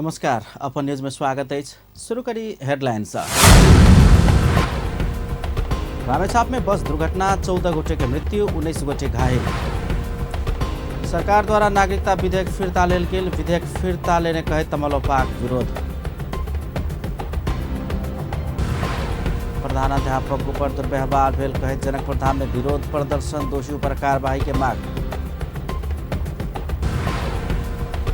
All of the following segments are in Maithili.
नमस्कार, अपन न्यूज में स्वागत अछि। शुरू करी हेडलाइन सँ। रामेछाप में बस दुर्घटना, 14 गोटे के मृत्यु, 19 गोटे घायल। सरकार द्वारा नागरिकता विधेयक फिर्ता लेल गेल, विधेयक फिर्ता लेने कहैत तमलोपाक विरोध। प्रधानाध्यापक ऊपर दुर्व्यवहार भेल कहैत जनकपुर धाम में विरोध प्रदर्शन, दोषी ऊपर कार्रवाई के मांग।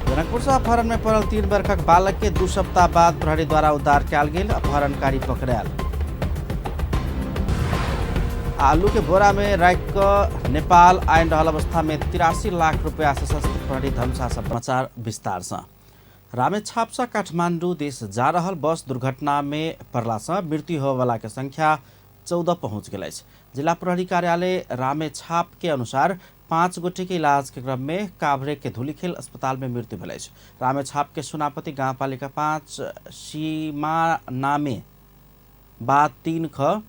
जनकपुर से अपहरण में पड़ल 3 वर्षक बालक के 2 सप्ताह बाद प्रहरी द्वारा उद्धार कयल गेल, अपहरणकारी पकड़ायल। आलू के बोरा में राखि कऽ नेपाल आनि रहल अवस्था में 83 लाख रुपया सशस्त्र प्रहरी धमसा। समाचार विस्तार से। रामेछाप से काठमांडू देश जा रहल बस दुर्घटना में पड़ला से मृत्यु होबयवला के संख्या 14 पहुंच गेल अछि। जिला प्रहरी कार्यालय रामेछाप के अनुसार 5 गोटे के इलाज के क्रम में काभ्रे के धुलीखेल अस्पताल में मृत्यु भेल अछि। रामेछाप के सुनापति गांवपालिका 5 सीमानामे बा 3 ख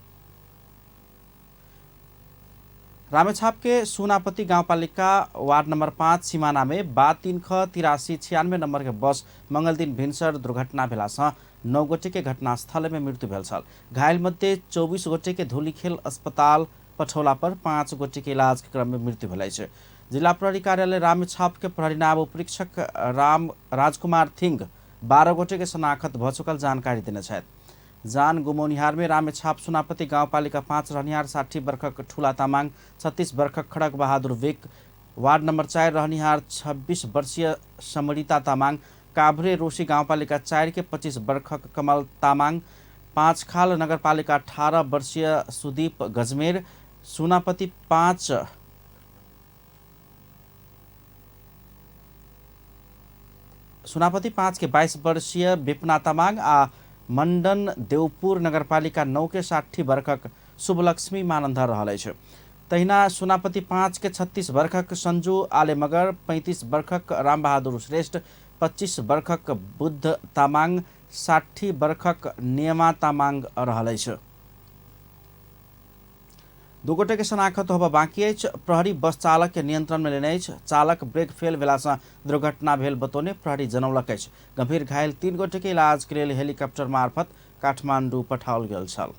रामेछाप के सुनापति गांवपालिका वार्ड नंबर 5 सीमाना में बा 3 ख 83 96 नंबर के बस मंगल दिन भिनसर दुर्घटना भेला से 9 गोटे के घटनास्थल में मृत्यु भेल छल। घायल मध्ये 24 गोटे के धुलीखेल अस्पताल पठौला पर 5 गोटे के इलाज के क्रम में मृत्यु भेल अछि। जिला प्रहरी कार्यालय रामेछाप के प्रहरी नायब उपरीक्षक राम राजकुमार थिंग 12 गोटे के शनाखत भ चुकल जानकारी देने छथि। जान गुमौनिहार में रामेछाप सुनापति गांवपालिका 5 रहनिहार 60 वर्षक ठूला तामाङ, 36 वर्षक खड़क बहादुर विक, वार्ड नंबर 4 रहनिहार 26 वर्षीय समरिता तामाङ, काभ्रे रोशी गांवपालिका 4 के 25 वर्षक कमल तामाङ, पाँचखाल नगरपालिका 18 वर्षीय सुदीप गजमेर, सुनापति 5 सुनापति 5 के 22 वर्षीय विपना तामाङ आ मंडन देवपुर नगरपालिका 9 के 60 वर्षक शुभलक्ष्मी मानन्धर रहल अछि। तहिना सुनापति 5 के 36 वर्षक संजू आले मगर, 35 वर्षक रामबहादुर श्रेष्ठ, 25 वर्षक बुद्ध तामाङ, 60 वर्षक नियमा तामाङ रहल अछि। 2 गोटे के शनाखत होबय बाँकी अछि। प्रहरी बस चालक के नियंत्रण में लेने अछि। चालक ब्रेक फेल भेला से दुर्घटना भेल बतौने प्रहरी जनौलक अछि। गंभीर घायल 3 गोटे के इलाज के लेल हेलीकॉप्टर मार्फत काठमांडू पठाओल गेल छल।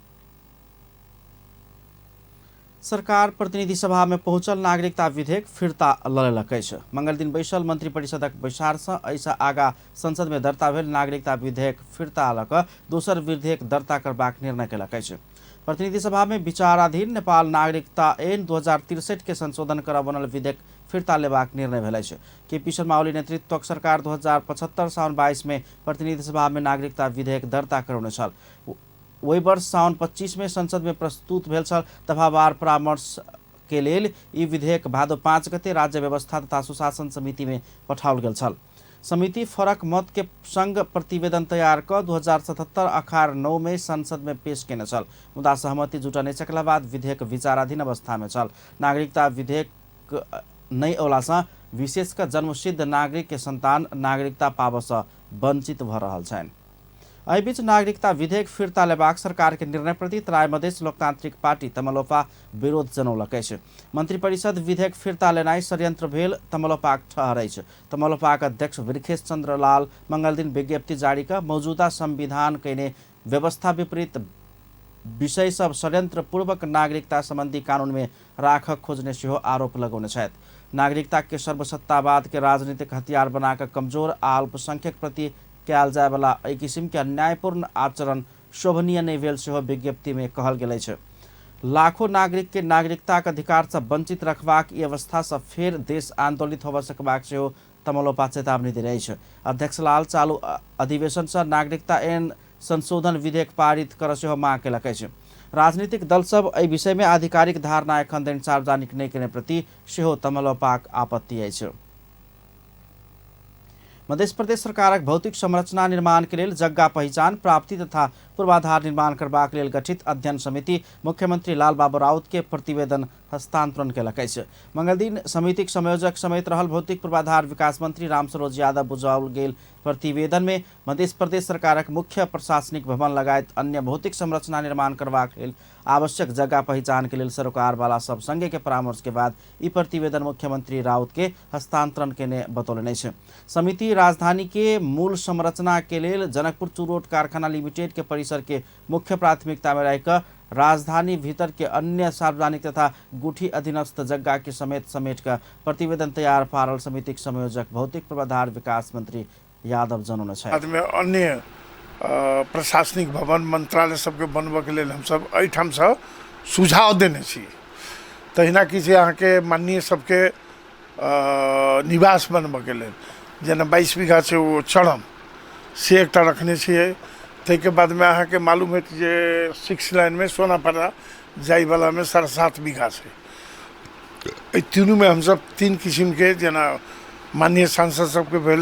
सरकार प्रतिनिधि सभा में पहुंचल नागरिकता विधेयक फिर्ता ल लेलक अछि। मंगल दिन बैसल मंत्रिपरिषदक बैसार से एहिसँ आगा संसद में दर्ता भेल नागरिकता विधेयक फिर्ता ल कऽ दोसर विधेयक दर्ता करबाक निर्णय कयलक अछि। प्रतिनिधि सभा में विचाराधीन नेपाल नागरिकता ऐन 2063 के संशोधन करऽ बनल विधेयक फिर्ता लेबाक निर्णय भेल अछि। केपी शर्मा ओली नेतृत्वक सरकार 2075 साउन 22 में प्रतिनिधि सभा में नागरिकता विधेयक दर्ता करौने छल। ओहि वर्ष साउन 25 में संसद में प्रस्तुत भेल छल। दफावार परामर्श के लेल ई विधेयक भादो 5 गते राज्य व्यवस्था तथा सुशासन समिति में पठाओल गेल छल। समिति फरक मत के संग प्रतिवेदन तैयार कऽ 2077 अखार 9 में संसद में पेश केने छल। मुदा सहमति जुटऽ नहि सकला बाद विधेयक विचाराधीन अवस्था में छल। नागरिकता विधेयक नहि अयला सँ विशेष कऽ जन्मसिद्ध नागरिक के संतान नागरिकता पाबऽ सँ वंचित भऽ रहल छनि। एहि बीच नागरिकता विधेयक फिर्ता लेबाक सरकार के निर्णय प्रति तराई मधेश लोकतांत्रिक पार्टी तमलोपा विरोध जनौलक अछि। मंत्रिपरिषद विधेयक फिर्ता लेनाइ षड्यंत्र भेल तमलोपाक ठहर अछि। तमलोपाक अध्यक्ष वृखेश चंद्र लाल मंगलदिन विज्ञप्ति जारी कऽ मौजूदा संविधान कयने व्यवस्था विपरीत विषय सब षड्यंत्र पूर्वक नागरिकता संबंधी कानून में राखक खोजने सेहो आरोप लगौने छथि। नागरिकता के सर्वसत्तावाद के राजनीतिक हथियार बनाकऽ कमजोर आ अल्पसंख्यक प्रति कयल जायवला एहि किसिम के अन्यायपूर्ण आचरण शोभनीय नहि भेल सेहो विज्ञप्ति में कहल गेल अछि। लाखों नागरिक के नागरिकताक अधिकार सँ वंचित रखबाक ई अवस्था सँ फेर देश आंदोलित होबय सकबाक सेहो तमलोपा चेतावनी देने अछि। अध्यक्ष लाल चालू अधिवेशन सँ नागरिकता ऐन संशोधन विधेयक पारित करऽ सेहो मांग कयलक अछि। राजनीतिक दल सब एहि विषय में आधिकारिक धारणा एखन धरि सार्वजनिक नहि केने प्रति सेहो तमलोपाक आपत्ति अछि। मध्य प्रदेश सरकारक भौतिक संरचना निर्माण के लेल जग्गा पहिचान प्राप्ति तथा पूर्वाधार निर्माण करबाक लेल गठित अध्ययन समिति मुख्यमंत्री लालबाबू राउत के प्रतिवेदन हस्तान्तरण केलक अछि। मंगलदिन समितिक संयोजक समेत रहल भौतिक पूर्वाधार विकास मंत्री रामसरोज यादव बुझाओल गेल प्रतिवेदन में मध्य प्रदेश सरकारक मुख्य प्रशासनिक भवन लगायत अन्य भौतिक संरचना निर्माण करबाक लेल आवश्यक जगह पहिचान के लेल सरोकारवाला सब संगे के परामर्श के बाद ई प्रतिवेदन मुख्यमंत्री राउत के हस्तांतरण केने बतौलनि अछि। समिति राजधानी के मूल संरचना के लेल जनकपुर चूरोट कारखाना लिमिटेड के परिसर के मुख्य प्राथमिकता में रहिकऽ राजधानी भीतर के अन्य सार्वजनिक तथा गुठी अधीनस्थ जग्गा के समेत समेट कऽ प्रतिवेदन तैयार पारल समितिक संयोजक भौतिक पूर्वाधार विकास मंत्री यादव जनौने छथि। बादमे अन्य प्रशासनिक भवन मंत्रालय सबके बनबऽके लेल हमसब एहिठामसँ सुझाव देने छी। तहिना कि छै अहाँके माननीय सबके निवास बनबऽके लेल जेना 22 बीघा छै ओ चरम से एकटा रखने छियै। ताहिके बादमे अहाँके मालूम होयत जे 6 लाइनमे सोनापाड़ा जाइवलामे 7.5 बीघा छै। एहि तीनूमे हमसब 3 किसिमके जेना माननीय सांसद सबके भेल,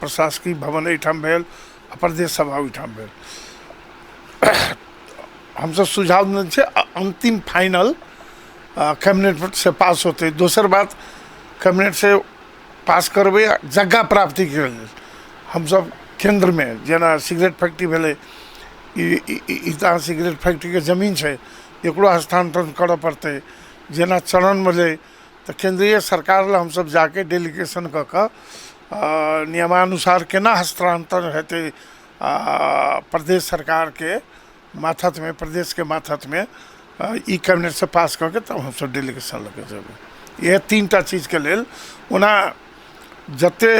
प्रशासकीय भवन एहिठाम भेल आ प्रदेश सभा ओहिठाम भेल। हमसब सुझाव देने छियै, अंतिम फाइनल कैबिनेट से पास होतै। दोसर बात, कैबिनेट से पास करबै जगह प्राप्तिके लेल हमसब केन्द्रमे जेना सिगरेट फैक्ट्री भेलै, ई तऽ सिगरेट फैक्ट्रीके जमीन छै, एकरो हस्तांतरण करऽ पड़तै। जेना चरण भेलै तऽ केन्द्रीय सरकार लए हमसब जाके डेलीगेशन कऽ कऽ नियमानुसार केना हस्तांतरण हेतै प्रदेश सरकारके माथतमे, प्रदेशके माथतमे ई कैबिनेटसँ पास कऽ के तब हमसब डेलीगेशन लऽ कऽ जेबै। इएह 3टा चीजके लेल। ओना जते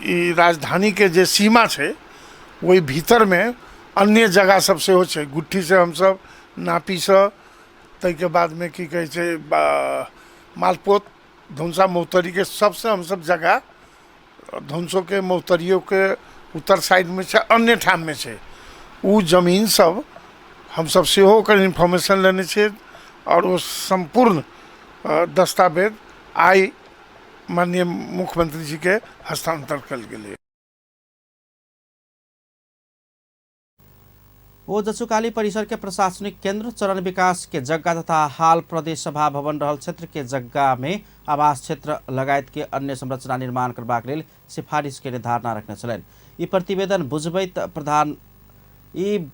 ई राजधानीके जे सीमा छै ओहि भीतरमे अन्य जगह सब सेहो छै। गुट्ठीसँ हमसब नापीसँ ताहिके बादमे की कहै छै मालपोत धौंसा मौतरीके सबसँ हमसब जगह धौंसोके मौतरियोके उत्तर साइडमे छै, अन्य ठाममे छै। ओ जमीन सब हमसब सेहो ओकर इन्फॉर्मेशन लेने छियै आओर ओ सम्पूर्ण दस्तावेज आइ माननीय मुख्यमंत्री जीके हस्तांतरण कयल गेलै। ओ जचुकाली परिसर के प्रशासनिक केंद्र, चरण विकास के जग्गा तथा हाल प्रदेश सभा भवन रहल क्षेत्र के जग्गा में आवास क्षेत्र लगायत के अन्य संरचना निर्माण करबाक लेल सिफारिश के धारणा रखने छलनि। ई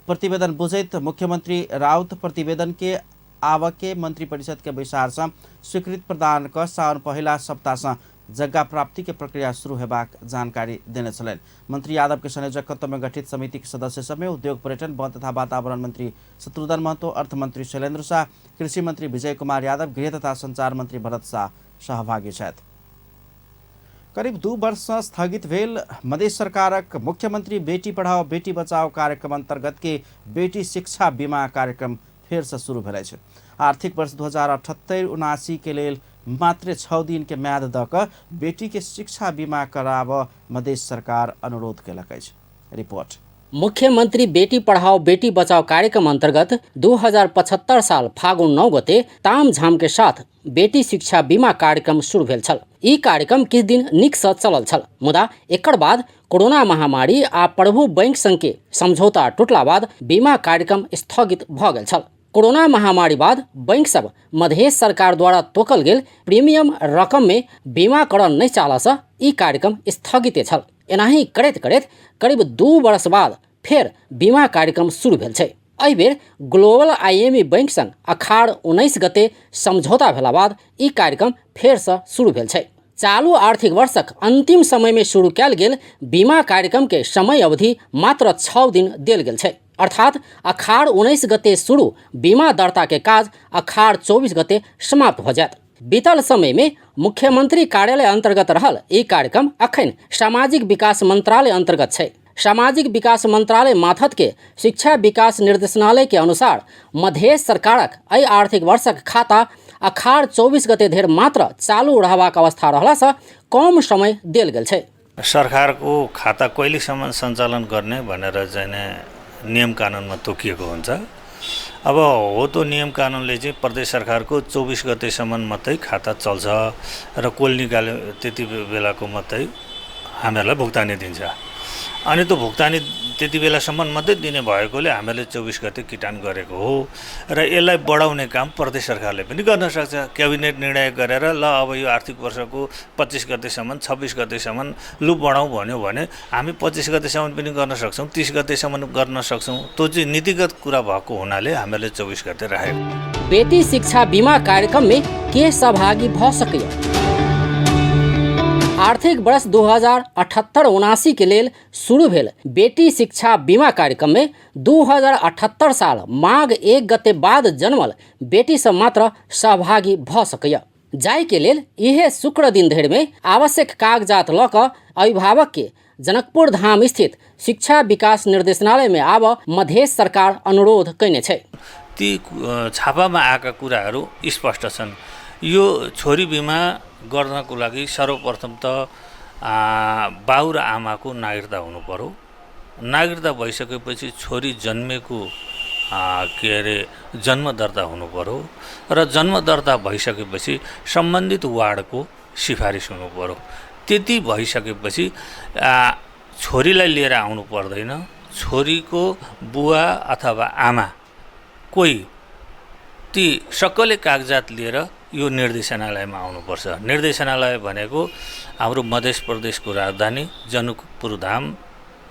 प्रतिवेदन बुझैत मुख्यमंत्री राउत प्रतिवेदन के आवके मंत्रिपरिषद के बैसार से स्वीकृति प्रदान क साउन पहिला सप्ताह से जग्गा प्राप्ति के प्रक्रिया शुरू हेबाक जानकारी देने छलनि। मंत्री यादव के संयोजकत्व में गठित समिति के सदस्य सब में उद्योग, पर्यटन, वन तथा वातावरण मंत्री शत्रुघ्न महतो, अर्थ मंत्री शैलेंद्र शाह, कृषि मंत्री विजय कुमार यादव, गृह तथा संचार मंत्री भरत शाह सहभागी छथि। करीब 2 वर्ष से स्थगित भेल मध्य सरकारक मुख्यमंत्री बेटी पढ़ाओ बेटी बचाओ कार्यक्रम अंतर्गत के बेटी शिक्षा बीमा कार्यक्रम फेर से शुरू भेल अछि। आर्थिक वर्ष 2078-79 के लेल मात्र 6 दिन के म्याद दऽ कऽ बेटी के शिक्षा बीमा कराबऽ मध्य सरकार अनुरोध केलक अछि। रिपोर्ट। मुख्यमंत्री बेटी पढ़ाओ बेटी बचाओ कार्यक्रम अंतर्गत 2075 साल फागुन 9 गते तामझाम के साथ बेटी शिक्षा बीमा कार्यक्रम शुरू भेल छल। ई कार्यक्रम किछु दिन नीक से चलल छल, मुदा एकर बाद कोरोना महामारी आ प्रभु बैंक संग के समझौता टूटला बाद बीमा कार्यक्रम स्थगित भऽ गेल छल। कोरोना महामारी बाद बैंक सब मधेश सरकार द्वारा तोकल गेल प्रीमियम रकम में बीमा करऽ नहि चाहला ई कार्यक्रम स्थगिते छल। एनाही करैत करैत करीब 2 वर्ष बाद फेर बीमा कार्यक्रम शुरू भेल छै। एहि बेर ग्लोबल आईएमई बैंक संग अखाड़ 19 गते समझौता भेला बाद ई कार्यक्रम फेरसँ शुरू भेल छै। चालू आर्थिक वर्षक अंतिम समय में शुरू कयल गेल बीमा कार्यक्रम के समय अवधि मात्र 6 दिन देल गेल छै। अर्थात अखाड़ 19 गते शुरू बीमा दर्ता के काज अखाड़ 24 गते समाप्त हो जायत। बीतल समय में मुख्यमंत्री कार्यालय अंतर्गत रहल ई कार्यक्रम अखन सामाजिक विकास मंत्रालय अंतर्गत छै। सामाजिक विकास मंत्रालय माथत के शिक्षा विकास निर्देशनालय के अनुसार मधेश सरकारक एहि आर्थिक वर्षक खाता अखाड़ 24 गते धरि मात्र चालू रहबाक अवस्था रहलासँ कम समय देल गेल छै। सरकारको खाता कहिलेसम्म सञ्चालन गर्ने भनेर चाहिँ नियम कानुनमा तोकिएको हुन्छ। अब हो त्यो नियम कानुनले चाहिँ प्रदेश सरकारको 24 गतेसम्म मात्रै खाता चल्छ र कोल निकाल्यो त्यति बेलाको मात्रै हामीहरूलाई भुक्तानी दिन्छ। अनि त्यो भुक्तानी त्यति बेलासम्म मात्रै दिने भएकोले हामीले 24 गते किटान गरेको हो र यसलाई बढाउने काम प्रदेश सरकारले पनि गर्न सक्छ। क्याबिनेट निर्णय गरेर ल अब यो आर्थिक वर्षको 25 गतेसम्म 26 गतेसम्म लु बढाउँ भन्यो भने हामी 25 गतेसम्म पनि गर्न सक्छौँ, 30 गतेसम्म गर्न सक्छौँ। त्यो चाहिँ नीतिगत कुरा भएको हुनाले हामीले 24 गते राखेको। बेटी शिक्षा बीमा कार्यक्रम में के सहभागी भ सकैया? आर्थिक वर्ष 2078-79 के लेल शुरू भेल बेटी शिक्षा बीमा कार्यक्रम में 2078 साल माघ 1 गते बाद जन्मल बेटी सब मात्र सहभागी भ सकैया। जाय के लेल इहे शुक्र दिन धरि में आवश्यक कागजात लऽ कऽ अभिभावक के जनकपुर धाम स्थित शिक्षा विकास निर्देशनालय में आब मधेश सरकार अनुरोध कयने छै। ती छापामा आएका कुराहरू स्पष्ट छन्। यो छोरी बिमा गर्नको लागि सर्वप्रथम त बाउ र आमाको नागरिकता हुनु पर्यो। नागरिकता भइसकेपछि छोरी जन्मेको के अरे जन्म दर्ता हुनु पर्यो र जन्म दर्ता भइसकेपछि सम्बन्धित वार्डको सिफारिस हुनु पर्यो। त्यति भइसकेपछि छोरीलाई लिएर आउनु पर्दैन, छोरीको बुवा अथवा आमा कोही ती सकलै कागजात लिएर यो निर्देशनालयमा आउनुपर्छ। निर्देशनालय भनेको हाम्रो मध्य प्रदेशको राजधानी जनकपुर धाम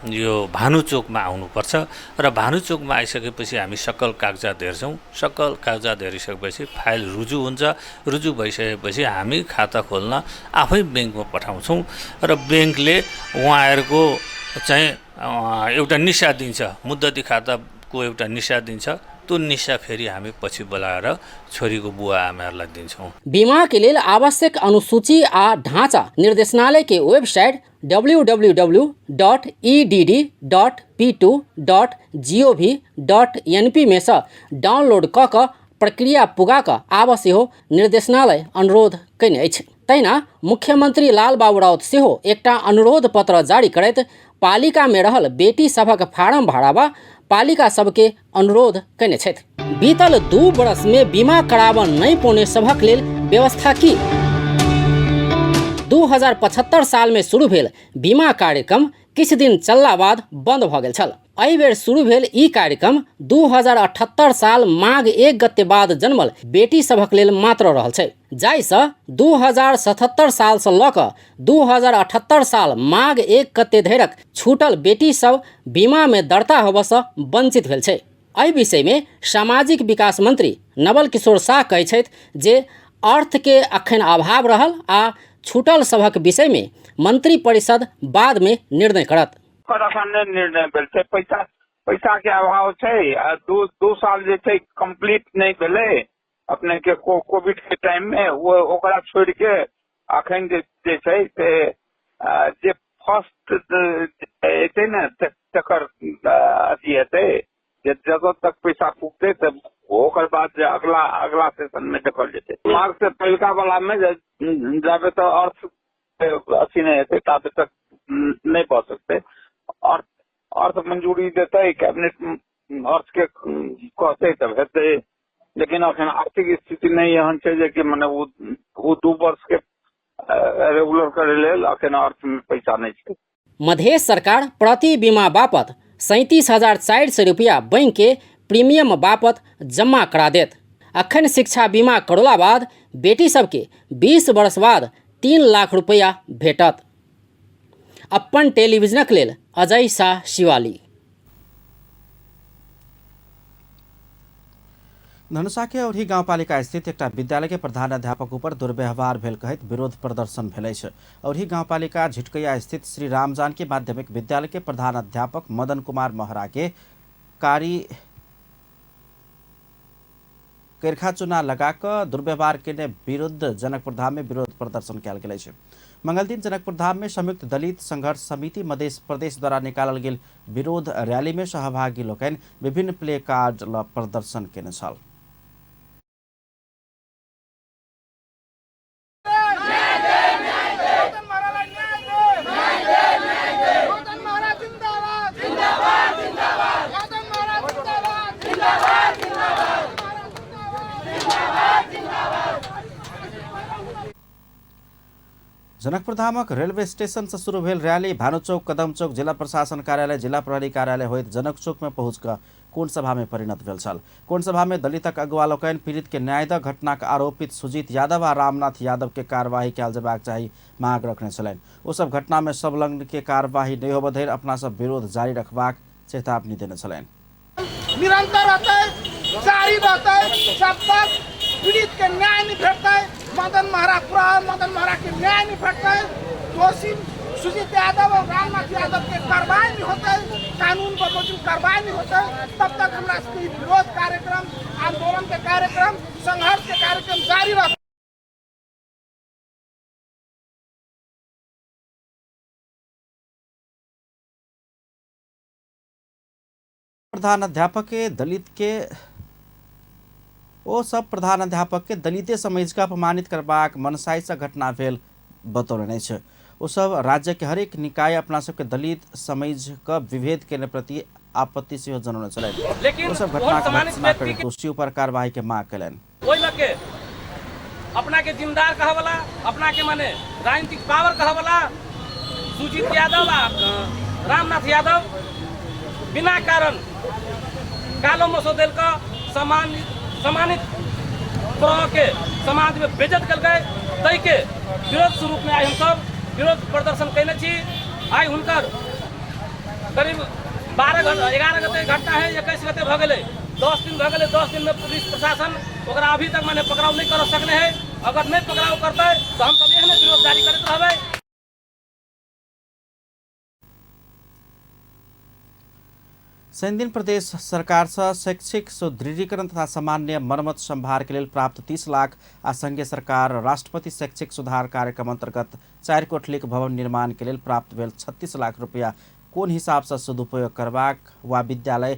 यो भानुचोकमा आउनुपर्छ र भानुचोकमा आइसकेपछि हामी सकल कागजात हेर्छौँ। सकल कागजात हेरिसकेपछि फाइल रुजु हुन्छ। रुजु भइसकेपछि हामी खाता खोल्न आफै ब्याङ्कमा पठाउँछौँ र ब्याङ्कले उहाँहरूको चाहिँ एउटा निशा दिन्छ, मुद्दती खाताको एउटा निशा दिन्छ। त्यो निशा फेरि हामी पछि बोलाएर छोरीको बुवा आमाहरूलाई दिन्छौँ। बीमा के लेल आवश्यक अनुसूची आ ढाँचा निर्देशनालय के वेबसाइट www.edd.p2.gov.np में से डाउनलोड कऽ कऽ प्रक्रिया पुगा कऽ आब सेहो निर्देशनालय अनुरोध कयने अछि। तहिना मुख्यमंत्री लालबाबू राउत सेहो एकटा अनुरोध पत्र जारी करैत पालिका में रहल बेटी सभक फारम भराबा पालिका सबके अनुरोध कयने छथि। बीतल 2 वर्ष में बीमा कराबऽ नहि पौने सभक लेल व्यवस्था की? 2075 साल में शुरू भेल बीमा कार्यक्रम किछु दिन चलला बाद बंद भऽ गेल छल। एहि बेर शुरू भेल ई कार्यक्रम 2078 साल माघ 1 गते बाद जन्मल बेटी सभक लेल मात्र रहल छै, जाहिसँ 2077 सालसँ लऽ कऽ 2078 साल माघ 1 गते धरिक छूटल बेटी सब बीमामे दर्ता होबऽसँ वंचित भेल छै। एहि विषयमे सामाजिक विकास मंत्री नवल किशोर साह कहै छथि जे अर्थके अखन अभाव रहल आ छूटल सभक विषयमे मंत्री परिषद बादमे निर्णय करत। अखन नहि निर्णय भेल छै, पैसा पैसा के अभाव छै आ दू साल जे छै कंप्लीट नहि भेलै अपने के कोविड के टाइम में, वो ओकरा छोड़ के अखन जे छै से जे फर्स्ट एतै ने तकर अथी हेतै, जे जब तक पैसा पुगतै तऽ ओकर बाद जे अगला अगला सेशन में देखल जेतै। मार्च से पहिलका वाला में जाबे तऽ अर्थ अथी नहि हेतै ताबे तक नहि भऽ सकतै। अर्थ मंजूरी देतै, कैबिनेट अर्थ के कहतै तब हेतै, लेकिन अखन आर्थिक स्थिति नहि एहन छै जे कि मने ओ 2 वर्ष के रेगुलर करै लेल अखन अर्थ में पैसा नहि छै। मधेश सरकार प्रति बीमा बापत 37,400 रुपया बैंक के प्रीमियम बापत जमा करा देत। अखन शिक्षा बीमा करौला बाद बेटी सबके 20 वर्ष बाद 3 लाख रुपया भेटत। अपन टेलीविजनक लेल अजय शाह शिवाली। धनुषा के औरही गाउँपालिका स्थित एकटा विद्यालय के प्रधानाध्यापक ऊपर दुर्व्यवहार भेल कहैत विरोध प्रदर्शन भेल अछि। औरही गाउँपालिका झिटकैया स्थित श्री राम जानकी माध्यमिक विद्यालय के प्रधानाध्यापक मदन कुमार महरा के कारी केरखा चुना लगाकऽ दुर्व्यवहार केने विरुद्ध जनकपुर धाम में विरोध प्रदर्शन कयल गेल अछि। मंगलदिन जनकपुर धाम में संयुक्त दलित संघर्ष समिति मध्य प्रदेश द्वारा निकालल गेल विरोध रैली में सहभागी लोकनि विभिन्न प्ले कार्ड ल प्रदर्शन केने छल। जनकपुरधामक रेलवे स्टेशन से शुरू भेल रैली भानुचौक, कदम चौक, जिला प्रशासन कार्यालय, जिला प्रहरी कार्यालय होइत जनक चौक में पहुँच कऽ कोण सभा में परिणत भेल छल। कोण सभा में दलितक अगुवा लोकनि पीड़ित के न्याय दऽ घटनाक आरोपित सुजीत यादव आ रामनाथ यादव के कार्यवाही कयल जेबाक चाही मांग रखने छलनि। ओ सब घटना में संलग्न के कार्यवाही नहि होबय धरि अपना सब विरोध जारी रखबाक चेतावनी देने छलनि। निरंतर रहतै, जारी रहतै, जब तक पीड़ित के न्याय नहीं भेटतै, मदन महरा पूरा मदन महरा के न्याय नहीं भेटतै, दोषी सुजीत यादव और रामनाथ यादव के कार्रवाई नहीं होते, कानून बमोजिम कार्रवाई नहीं होते, तब तक हमरा सबके ई विरोध कार्यक्रम, आंदोलन के कार्यक्रम, संघर्ष के कार्यक्रम जारी रहतै। प्रधानाध्यापक के दलित के ओ सब प्रधानाध्यापक के दलिते समझि कऽ अपमानित करबाक मनसाइसँ घटना भेल बतौलनि अछि। ओ सब राज्य के हरेक निकाय अपना सबके दलित समझि कऽ विभेद केने प्रति आपत्ति सेहो जनौने छलनि। लेकिन ओ सब ओहन घटनाक सम्मानित भर्त्सना व्यक्ति करैत दोषी ऊपर कार्यवाही के मांग कयलनि। ओहि लऽ के अपना के जिम्मेदार कहवला, अपना के माने राजनीतिक पावर कहवला सुजीत यादव आ रामनाथ यादव बिना कारण कालो मसो देल कऽ सम्मानित तरह के समाज में बेइज्जत केलकै, ताहिके विरोध स्वरूप में आइ हमसब विरोध प्रदर्शन कयने छी। आइ हुनकर करीब 12 घंटा 11 गते घटना है, 21 गते भऽ गेलै, 10 दिन भऽ गेलै। 10 दिन में पुलिस प्रशासन ओकरा अभी तक माने पकड़ाव नहीं कर सकने है। अगर नहीं पकड़ाव करतै तो हम सब एहने विरोध जारी करैत रहबै। शनिदिन प्रदेश सरकारसँ शैक्षिक सुदृढ़ीकरण तथा सामान्य मरम्मत संभार के लेल प्राप्त 30 लाख आ संघीय सरकार राष्ट्रपति शैक्षिक सुधार कार्यक्रम अंतर्गत 4 कोठलीक भवन निर्माण के लेल प्राप्त भेल 36 लाख रुपया कोन हिसाबसँ सदुपयोग करबाक वा विद्यालय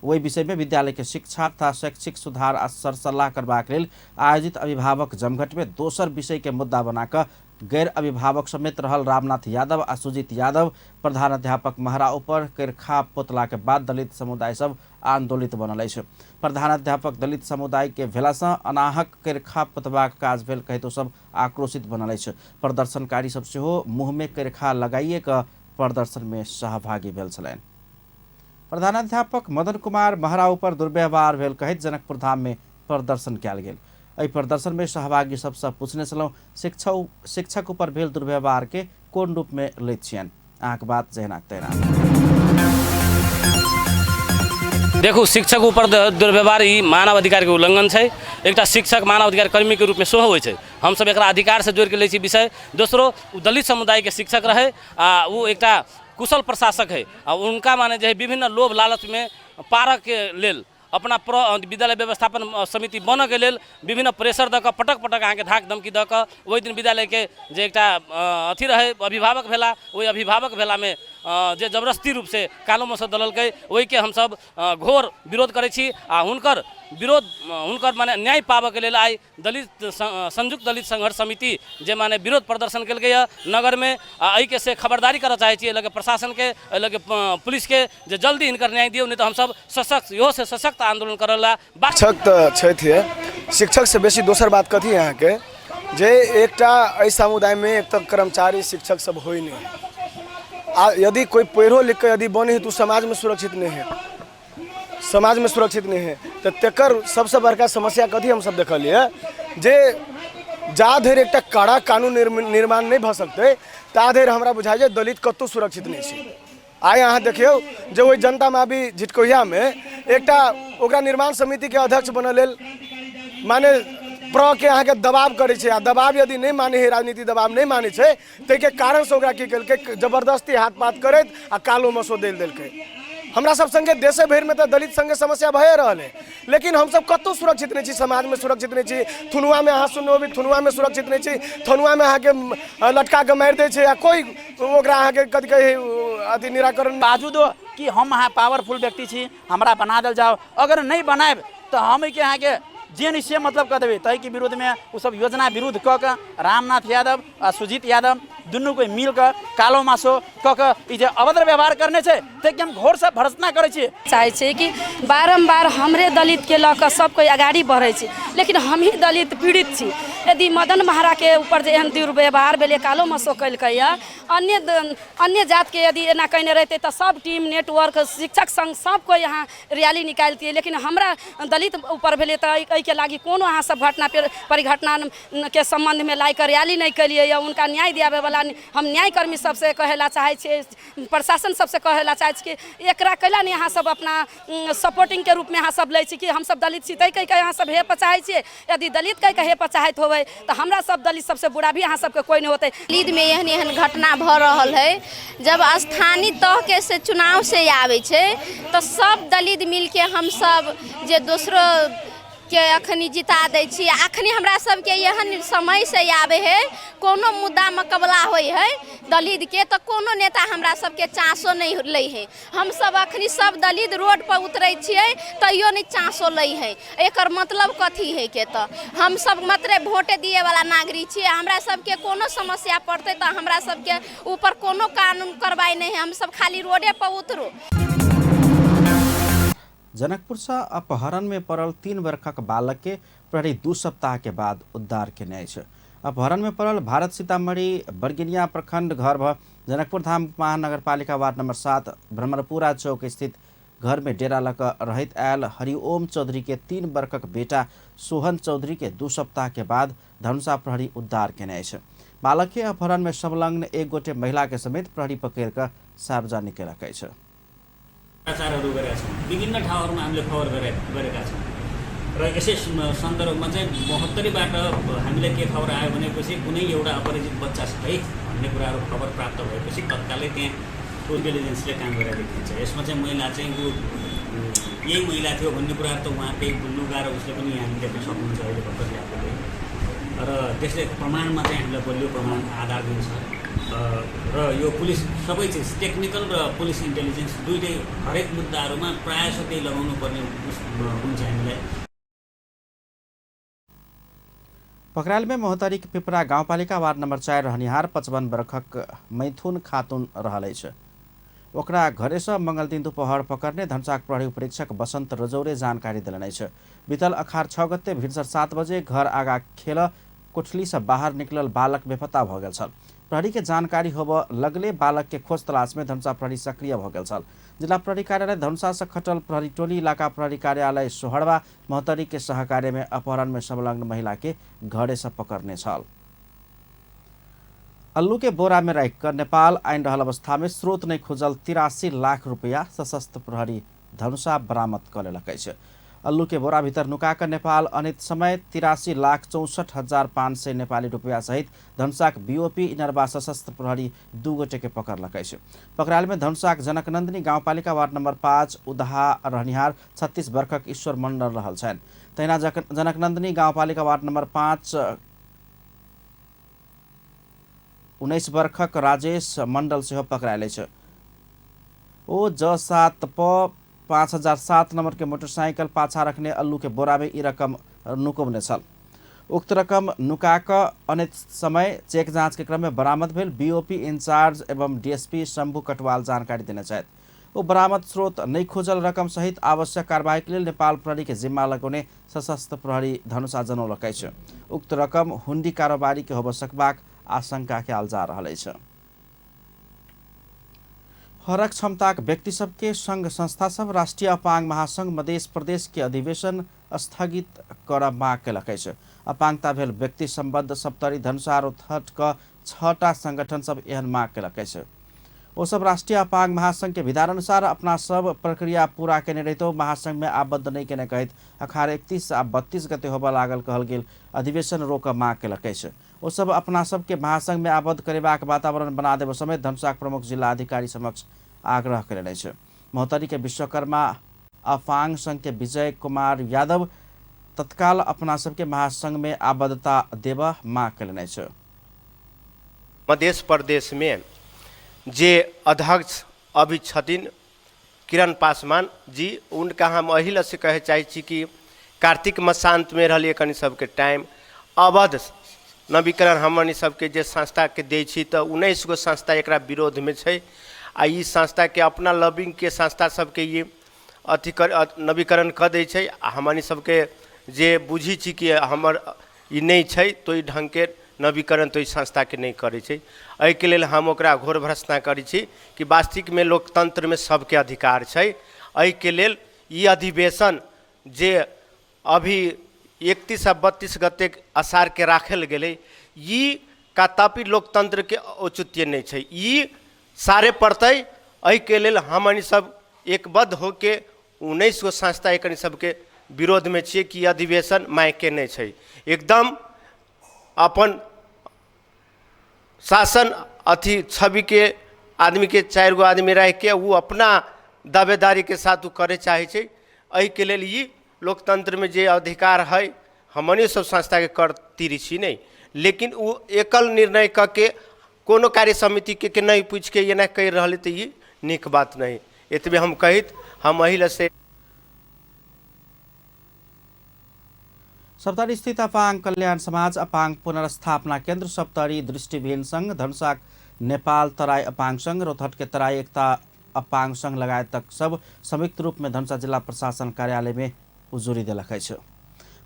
ओहि विषय में विद्यालय के शिक्षा तथा शैक्षिक सुधार आ सरसल्लाह करबाक लेल आयोजित अभिभावक जमघट में दोसर विषय के मुद्दा बनाकऽ गैर अभिभावक समेत रहल रामनाथ यादव आ सुजीत यादव प्रधानाध्यापक महरा ऊपर केरखा पोतला के बाद दलित समुदाय सब आंदोलित बनल अछि। प्रधानाध्यापक दलित समुदाय के भेलासँ अनाहक केरखा पोतबाक काज भेल कहैत ओ सब आक्रोशित बनल अछि। प्रदर्शनकारी सब सेहो मुँह में केरखा लगाइए कऽ प्रदर्शन में सहभागी भेल छलनि। प्रधानाध्यापक मदन कुमार महरा ऊपर दुर्व्यवहार भेल कहैत जनकपुर धाम में प्रदर्शन कयल गेल। एहि प्रदर्शन में सहभागी सबसँ पूछने छलहुँ शिक्षक ऊपर भेल दुर्व्यवहार के कोन रूप में लैत छियनि। अहाँके बात जहिना तहिना। देखू, शिक्षक ऊपर दुर्व्यवहार ई मानव अधिकार के उल्लंघन छै। एकटा शिक्षक मानव अधिकार कर्मी के रूप में सेहो होइ छै। हमसब एकरा अधिकार से जोड़ि के लै छी विषय। दोसरो, ओ दलित समुदाय के शिक्षक रहै आ ओ एकटा कुशल प्रशासक है आ उनका माने जे है विभिन्न लोभ लालच में पारक के लेल अपना विद्यालय व्यवस्थापन समिति बनऽ के लेल विभिन्न प्रेशर दऽ कऽ पटक पटक अहाँके धाक धमकी दऽ कऽ ओहि दिन विद्यालयके जे एकटा अथी रहै अभिभावक भेला, ओहि अभिभावक भेलामे जे जबरदस्ती रूपसँ कालो मसो दललकै, ओहिके हमसब घोर विरोध करै छी आ हुनकर विरोध हुनकर माने न्याय पाबऽके लेल आइ दलित संयुक्त दलित संघर्ष समिति जे माने विरोध प्रदर्शन केलकै नगरमे आ एहिके से खबरदारी करऽ चाहै छी एहि लऽ कऽ प्रशासनके, एहि लऽ कऽ पुलिसके जे जल्दी हिनकर न्याय दियौ, नहि तऽ हमसब सशक्त इहो से सशक्त आंदोलन करऽ ला। शिक्षक तऽ छथि, शिक्षकसँ बेसी दोसर बात कथी अहाँके जे एकटा एहि समुदायमे एक तऽ कर्मचारी शिक्षक सब होइ नहि आ यदि कोइ पढ़िओ लिख कऽ यदि बनै है तऽ ओ समाजमे सुरक्षित नहि है, समाजमे सुरक्षित नहि है। तऽ तकर सबसँ बड़का समस्या कथी हमसब देखलियै जे जा धरि एकटा कड़ा कानून निर्माण नहि भऽ सकतै ता धरि हमरा बुझाइ जे दलित कतहु सुरक्षित नहि छै। आइ अहाँ देखियौ जे ओहि जनता माबी झिटकोहियामे एकटा ओकरा निर्माण समितिके अध्यक्ष बनऽ लेल माने प्रके अहाँके दबाव करै छै आ दबाव यदि नहि मानै है, राजनीति दबाव नहि मानै छै, ताहिके कारणसँ ओकरा की केलकै जबरदस्ती हाथ पात करैत आ कालो मसो देल देलकै। हमरा सब संगे देशे भरिमे तऽ दलित संगे समस्या भए रहल है, लेकिन हमसब कतहु सुरक्षित नहि छी, समाजमे सुरक्षित नहि छी। थुनुआमे अहाँ सुनने होबै, थुनुआमे सुरक्षित नहि छी, थनुआमे अहाँके लटका कऽ मारि दै छै आ कोइ ओकरा अहाँके कथी कहै अथी निराकरण। बाजू दो कि हम अहाँ पावरफुल व्यक्ति छी, हमरा बना देल जाओ, अगर नहि बनायब तऽ हम एहिके अहाँके जे नहि से मतलब कऽ देबै। ताहिके विरोधमे ओसब योजना विरुद्ध कऽ कऽ रामनाथ यादव आ सुजीत यादव दुनू कोइ मिल कऽ कालो मासो कऽ कऽ ई जे अभद्र व्यवहार करने छै, ताहिके हम घोरसँ भर्त्सना करै छी। चाहै छै कि बारम्बार हमरे दलितके लऽ कऽ सब कोइ अगाडि बढ़ै छै, लेकिन हमही दलित पीड़ित छी। यदि मदन महराके ऊपर जे एहन दुर्व्यवहार भेलै, कालो मसो केलकैए, अन्य अन्य जातके यदि एना कयने रहितै तऽ सब टीम नेटवर्क शिक्षक संघ सब कोइ यहाँ रैली निकालतियै, लेकिन हमरा दलित ऊपर भेलै तऽ एहिके लागि कोनो अहाँ सब घटना परिघटना के सम्बन्धमे लाइ कऽ रैली नहि केलियै। हुनका न्याय दियाबैवला हम न्यायकर्मी सबसँ कहै लए चाहै छियै, प्रशासन सबसँ कहै लए चाहै छी कि एकरा कैला नहि अहाँ सब अपना सपोर्टिंगके रूपमे अहाँ सब लै छी? कि हमसब दलित छी तै कहि कऽ अहाँ सब हेपऽ चाहै छियै? यदि दलित कहि कऽ हेपऽ चाहैत होबै तऽ हमरा सब दलित सबसँ बुरा भी अहाँ सबके कोइ नहि होतै। दलितमे एहन एहन घटना भऽ रहल है, जब स्थानीय तहके से चुनाव से आबै छै तऽ सब दलित मिलके हमसब जे दोसरो के अखनी जिता दै छी। अखनी हमरा सबके एहन समय से आबै है, कोनो मुद्दा मकबला होइ है दलितके तऽ कोनो नेता हमरा सबके चांसो नहि लै है। हमसब अखनी सब दलित रोड पर उतरै छियै तैयो नहि चांसो लै है। एकर मतलब कथी है के तऽ हमसब मात्रे वोटे दिएवला नागरिक छियै। हमरा सबके कोनो समस्या पड़तै तऽ हमरा सबके ऊपर कोनो कानून कार्रवाई नहि है, हमसब खाली रोडे पर उतरू। जनकपुरसँ अपहरणमे पड़ल 3 वर्षक बालकके प्रहरी 2 सप्ताहके बाद उद्धार केने अछि। अपहरणमे पड़ल भारत सीतामढ़ी बरगिनिया प्रखंड घर भ जनकपुर धाम महानगरपालिका वार्ड नंबर 7 भ्रमरपुरा चौक स्थित घर में डेरा लऽ कऽ रहैत आयल हरिओम चौधरी के 3 वर्षक बेटा सोहन चौधरी के 2 सप्ताह के बाद धनुषा प्रहरी उद्धार केने अछि। बालक के अपहरण में संलग्न एक गोटे महिला के समेत प्रहरी पकड़ कऽ सार्वजनिक केलक अछि। भ्रष्टाचारहरू गरेका छौँ, विभिन्न ठाउँहरूमा हामीले खबर गरेका छौँ र यसै सन्दर्भमा चाहिँ महोत्तरीबाट हामीलाई के खबर आयो भनेपछि कुनै एउटा अपरिचित बच्चा छ है भन्ने कुराहरू खबर प्राप्त भएपछि तत्कालै त्यहाँ इन्टेलिजेन्सले काम गरेर देखिन्छ। यसमा चाहिँ महिला चाहिँ ऊ यही महिला थियो भन्ने कुराहरू त उहाँकै लुगा र उसले पनि यहाँ देख्न सक्नुहुन्छ अहिले भर्खर ल्याएकोले, र त्यसले प्रमाणमा चाहिँ हामीलाई बलियो प्रमाण आधार दिन्छ। र यो पुलिस सबै चिज टेक्निकल र पुलिस इन्टेलिजेन्स दुइटै हरेक मुद्दाहरूमा प्रायः जसो त्यही लगाउनु पर्ने हुन्छ हामीलाई। पकराइल में महोत्तरी के पिपरा गाउँपालिका वार्ड नंबर 4 रहनिहार 55 वर्षक मैथुन खातुन रहल अछि। ओकरा घरेसँ मंगलदिन दुपहर पकड़ने धनुषाक प्रहरी उपरीक्षक बसंत रजौरे जानकारी देलनि अछि। बीतल अखार 6 गते भिनसर 7 बजे घर आगा खेल कोठलीसँ बाहर निकलल बालक बेपत्ता भऽ गेल छल। प्रहरी के जानकारी होबऽ लगले बालक के खोज तलाश में धनुषा प्रहरी सक्रिय भऽ गेल छल। जिला प्रहरी कार्यालय धनुषा से खटल प्रहरी टोली इलाका प्रहरी कार्यालय सोहरवा महोत्तरी के सहकार्य में अपहरण में संलग्न महिला के घरे से पकड़ने छल। अल्लू के बोरा में राखि कऽ नेपाल आनि रहल अवस्था में स्रोत नहि खुजल 83 लाख रुपया सशस्त्र प्रहरी धनुषा बरामद कऽ लेलक अछि। अल्लू के बोरा भीतर नुका कऽ नेपाल अनित समय 83,64,500 नेपाली रुपया सहित धनुषाक बीओपी इनरबा सशस्त्र प्रहरी 2 गोटे के पकड़लक अछि। पकड़ायल में धनुषाक जनकनंदिनी गाउँपालिका वार्ड नंबर 5 उदहा रहनिहार 36 वर्षक ईश्वर मंडल रहल छनि। तहिना जनकनंदिनी गाउँपालिका वार्ड नंबर 5 19 वर्षक राजेश मंडल सेहो पकड़ायल अछि। ओ ज 7 प 5007 नंबर के मोटरसाइकिल पाछा रखने अल्लू के बोरा में ई रकम नुकौने छल। उक्त रकम नुका कऽ अनेक समय चेक जांच के क्रम में बरामद भेल बीओपी इंचार्ज एवं डीएसपी शंभू कटवाल जानकारी देने छथि। ओ बरामद स्रोत नहि खोजल रकम सहित आवश्यक कार्रवाई के लेल नेपाल प्रहरी के जिम्मा लगौने सशस्त्र प्रहरी धनुषा जनौलक अछि। उक्त रकम हुंडी कारोबारी के होबऽ सकबाक आशंका कयल जा रहल अछि। फरक क्षमताक व्यक्ति सबके संघ संस्था सब राष्ट्रीय अपांग महासंघ मध्य प्रदेश के अधिवेशन स्थगित करऽ माग केलक अछि। अपांगता भेल व्यक्ति सम्बद्ध सप्तरी धनुषा रौतहट क 6टा संगठन सब एहन माग केलक अछि। ओ सब राष्ट्रीय अपांग महासंघ के विधानानुसार अपना सब प्रक्रिया पूरा केने रहितो महासंघ में आबद्ध नहि केने कहैत अखार 31 आ 32 गते होबऽ लागल कहल गेल अधिवेशन रोकऽ माग केलक अछि। ओ सब अपना सबके महासंघ में आबद्ध करेबाक वातावरण बना देबऽ समेत धनुषाक प्रमुख जिला अधिकारी समक्ष आग्रह केलनि अछि। महोत्तरी के विश्वकर्मा अपांग संघ के विजय कुमार यादव तत्काल अपना सबके महासंघ में आबद्धता देबऽ माग केलनि अछि। मध्य प्रदेश में जे अध्यक्ष अभी छथिन किरण पासवान जी, उनका हम एहि लऽ से कहै चाहै छी कि कार्तिक मसान्त में रहलियै कनि सबके टाइम अवध नवीकरण हमनी सबके जे संस्थाके दै छी तऽ 19 गो संस्था एकरा विरोधमे छै। आ ई संस्थाके अपना लबिंगके संस्था सबके ई अथी कर नवीकरण कऽ दै छै। आ हमनी सबके जे बुझी छी कि हमर ई नहि छै तऽ ओहि ढङ्गके नवीकरण तऽ ओहि संस्थाके नहि करै छै। एहिके लेल हम ओकरा घोर भर्त्सना करै छी कि वास्तविकमे लोकतन्त्रमे सबके अधिकार छै। एहिके लेल ई अधिवेशन जे अभी 31 आ 32 गते असारके राखल गेलै, ई कदापि लोकतन्त्रके औचित्य नहि छै, ई सारे पड़तै। एहिके लेल हमनी सब एकबद्ध होके 19 गो संस्था एकनी सबके विरोधमे छियै कि अधिवेशन मायके नहि छै। एकदम अपन शासन अथी छविके आदमीके 4 गो आदमी राखिके ओ अपना दावेदारीके साथ ओ करे चाहै छै। एहिके लेल ई लोकतन्त्रमे जे अधिकार है हमनी सब संस्थाके कर तीरी छी नहि, लेकिन ओ एकल निर्णय कऽ के कोनो कार्य समितिके के नहि पूछिके एना कहि रहल तऽ ई नीक बात नहि। एतबे हम कहैत हम एहि लए से सप्तरी स्थित अपांग कल्याण समाज अपांग पुनर्स्थापना केन्द्र सप्तरी दृष्टिविहीन संघ धनुषा नेपाल तराई अपांग संघ रौतहट के तराई एकता अपांग संघ लगायत सब संयुक्त रूप में धनुषा जिला प्रशासन कार्यालय में उजुरी देलक अछि।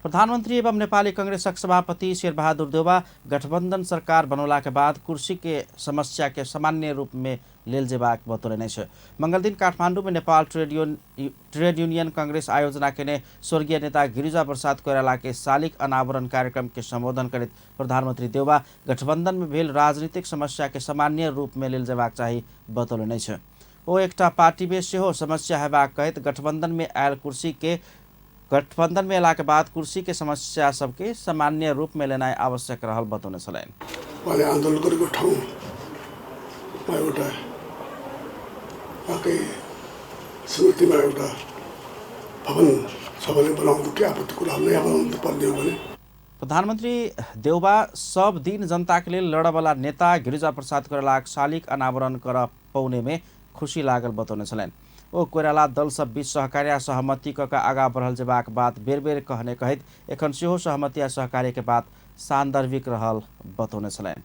प्रधानमन्त्री एवं नेपाली कांग्रेसक सभापति शेरबहादुर देउवा गठबन्धन सरकार बनौला के बाद कुर्सी के समस्या के सामान्य रूप में लेल जेबाक बतौलनि अछि। मंगलदिन काठमाडौँ में नेपाल ट्रेड यूनियन कांग्रेस आयोजना केने स्वर्गीय नेता गिरिजा प्रसाद कोइराला के शालिक अनावरण कार्यक्रम के संबोधन करैत प्रधानमन्त्री देउवा गठबन्धन में भेल राजनीतिक समस्या के सामान्य रूप में लेल जेबाक चाही बतौलनि अछि। ओ एकटा पार्टी में सेहो समस्या हेबाक कहैत गठबन्धन में आयल कुर्सी के गठबन्धन में अयला के बाद कुर्सी के समस्या सबके सामान्य रूप में लेनाइ आवश्यक रहल बतौने छलनि। उहाँले आन्दोलन गरेको ठाउँमा एउटा उहाँकै स्मृतिमा एउटा भवन छ भने बनाउनु के आपत्ति कुरा, नयाँ बनाउनु पर्ने हो भने। प्रधानमन्त्री देउवा सब दिन जनता के लेल लड़बला नेता गिरिजा प्रसाद कोइरालाक शालिक अनावरण कर पौने में खुशी लागल बतौने छलनि। ओ कोइराला दल सब बीच सहकार्य सहमति क के आगा बढ़ल जेबाक बात बेर बेर कहने कहैत एखन सेहो सहमति आ सहकार्य के बात सान्दर्भिक रहल बतौने छलनि।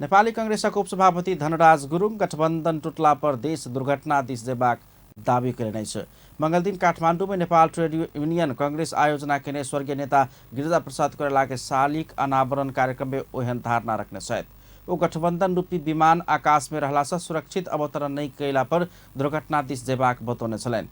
नेपाली कांग्रेसक उपसभापति धनराज गुरुङ गठबन्धन टुटला पर देश दुर्घटना दिस जेबाक दावी कयलनि अछि। मंगलदिन काठमाडौँ में नेपाल ट्रेड यूनियन कांग्रेस आयोजना केने स्वर्गीय नेता गिरिजा प्रसाद कोइराला के शालिक अनावरण कार्यक्रम में ओहन धारणा रखने छथि। ओ गठबन्धन रूपी विमान आकाश में रहला से सुरक्षित अवतरण नहि कयला पर दुर्घटना दिस जेबाक बतौने छलनि।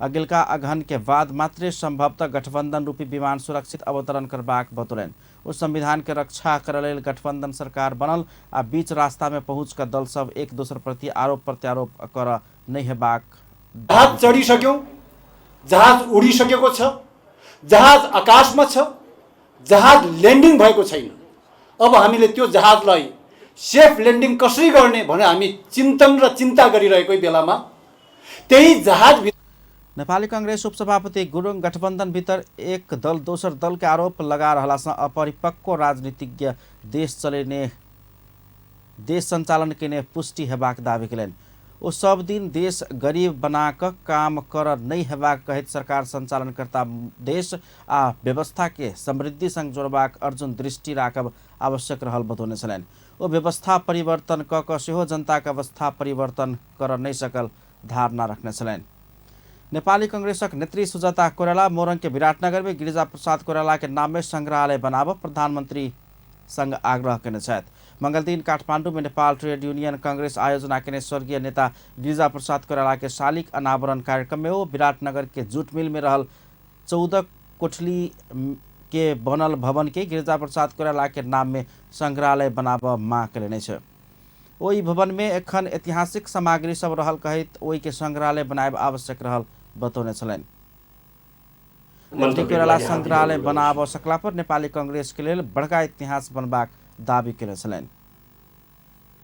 अगिलका अगहन के बाद मात्रे संभवतः गठबन्धन रूपी विमान सुरक्षित अवतरण करबाक बतौलनि। ओ संविधान के रक्षा करय लेल गठबन्धन सरकार बनल आ बीच रास्ता में पहुँच कऽ दल सब एक दोसर प्रति आरोप प्रत्यारोप कर नहि हेबाक। जहाज चढिसक्यौँ, जहाज उडिसकेको छ, जहाज आकाशमा छ, जहाज ल्यान्डिङ भएको छैन। अब हामीले त्यो जहाजलाई सेफ ल्यान्डिङ कसरी गर्ने भनेर हामी चिन्तन र चिन्ता गरिरहेको बेलामा त्यही जहाज। नेपाली कांग्रेस उपसभापति गुरुङ गठबन्धन भीतर एक दल दोसर दल के आरोप लगा रहला सँ अपरिपक्व राजनीतिज्ञ देश चलेने देश संचालन केने पुष्टि हेबाक दावी केलनि। ओ सब दिन देश गरीब बना कऽ काम कर नहि हेबाक कहैत सरकार संचालनकर्ता देश आ व्यवस्था के समृद्धि संग जोड़बाक अर्जुन दृष्टि राखब आवश्यक रहल बतौने छलनि। ओ व्यवस्था परिवर्तन कऽ कऽ सेहो जनताक अवस्था परिवर्तन कर नहि सकल धारणा रखने छलनि। नेपाली कांग्रेसक नेत्री सुजाता कोइराला मोरङ के विराटनगर में गिरिजा प्रसाद कोइराला के नाम में संग्रहालय बनाब प्रधानमन्त्री संग आग्रह केने छथि। मंगलदिन काठमाडौँ में नेपाल ट्रेड यूनियन कांग्रेस आयोजना केने स्वर्गीय नेता गिरिजा प्रसाद कोइराला के शालिक अनावरण कार्यक्रम में ओ विराटनगर के जूट मिल में रहल 14 कोठली के बनल भवन के गिरिजा प्रसाद कोइराला के नाम में संग्रहालय बनाब मांग केलनि अछि। ओहि भवन में एखन ऐतिहासिक सामग्री सब रहल कहैत ओहि के संग्रहालय बनायब आवश्यक रहल बतौने छलनि। कोइराला संग्रहालय बनाब सकला पर नेपाली कांग्रेस के लेल बड़का इतिहास बनबाक दावी केने छलनि।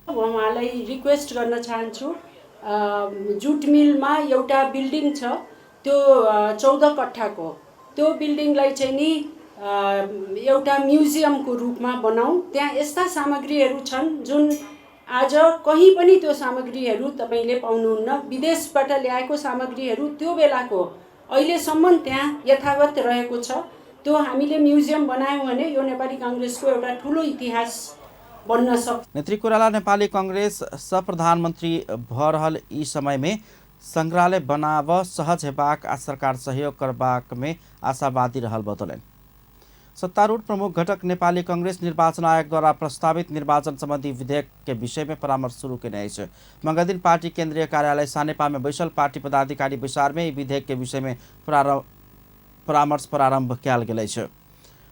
उहाँलाई रिक्वेस्ट गर्न चाहन्छु, जुट मिलमा एउटा बिल्डिङ छ त्यो 14 कट्ठाको, त्यो बिल्डिङलाई चाहिँ नि एउटा म्युजियमको रूपमा बनाऊ। त्यहाँ यस्ता सामग्रीहरू छन् जुन आज कहीँ पनि त्यो सामग्रीहरू तपाईँले पाउनुहुन्न। विदेशबाट ल्याएको सामग्रीहरू त्यो बेलाको अहिलेसम्म त्यहाँ यथावत रहेको छ। त्यो हामीले म्युजियम बनायौँ भने यो नेपाली काङ्ग्रेसको एउटा ठुलो इतिहास बन्न सक्छ। नेत्री कोइराला नेपाली कांग्रेस सह प्रधानमन्त्री भ रहल ई समय में संग्रहालय बनाब सहज हेबाक आ सरकार सहयोग करबाक में आशावादी रहल बतौलनि। सत्तारूढ़ प्रमुख घटक नेपाली कांग्रेस निर्वाचन आयोग द्वारा प्रस्तावित निर्वाचन संबंधी विधेयक के विषय में परामर्श शुरू केने अछि। मंगलदिन पार्टी केंद्रीय कार्यालय सानेपा में बैसल पार्टी पदाधिकारी बैसार में ई विधेयक के विषय में परामर्श प्रारंभ कयल गेल अछि।